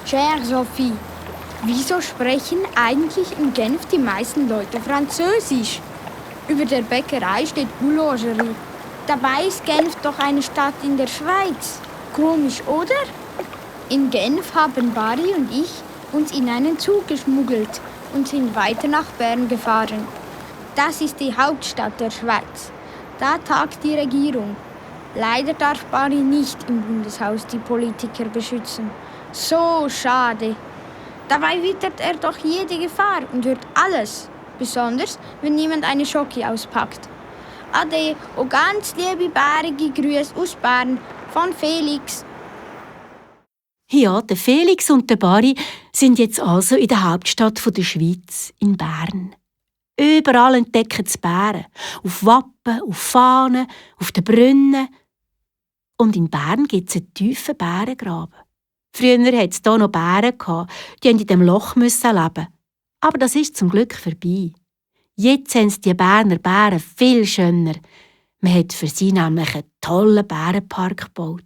Chère Sophie, wieso sprechen eigentlich in Genf die meisten Leute Französisch? Über der Bäckerei steht Boulangerie. Dabei ist Genf doch eine Stadt in der Schweiz. Komisch, oder? In Genf haben Barry und ich uns in einen Zug geschmuggelt und sind weiter nach Bern gefahren. Das ist die Hauptstadt der Schweiz. Da tagt die Regierung. Leider darf Barry nicht im Bundeshaus die Politiker beschützen. So schade. Dabei wittert er doch jede Gefahr und hört alles. Besonders, wenn jemand eine Schoki auspackt. Ade, und ganz liebe bärige Grüße aus Bern von Felix. Ja, der Felix und der Barry sind jetzt also in der Hauptstadt der Schweiz, in Bern. Überall entdecken sie Bären. Auf Wappen, auf Fahnen, auf den Brunnen. Und in Bern gibt es einen tiefen Bärengraben. Früher hatte es hier noch Bären, die in diesem Loch leben. Aber das ist zum Glück vorbei. Jetzt haben die Berner Bären viel schöner. Man hat für sie nämlich einen tollen Bärenpark gebaut.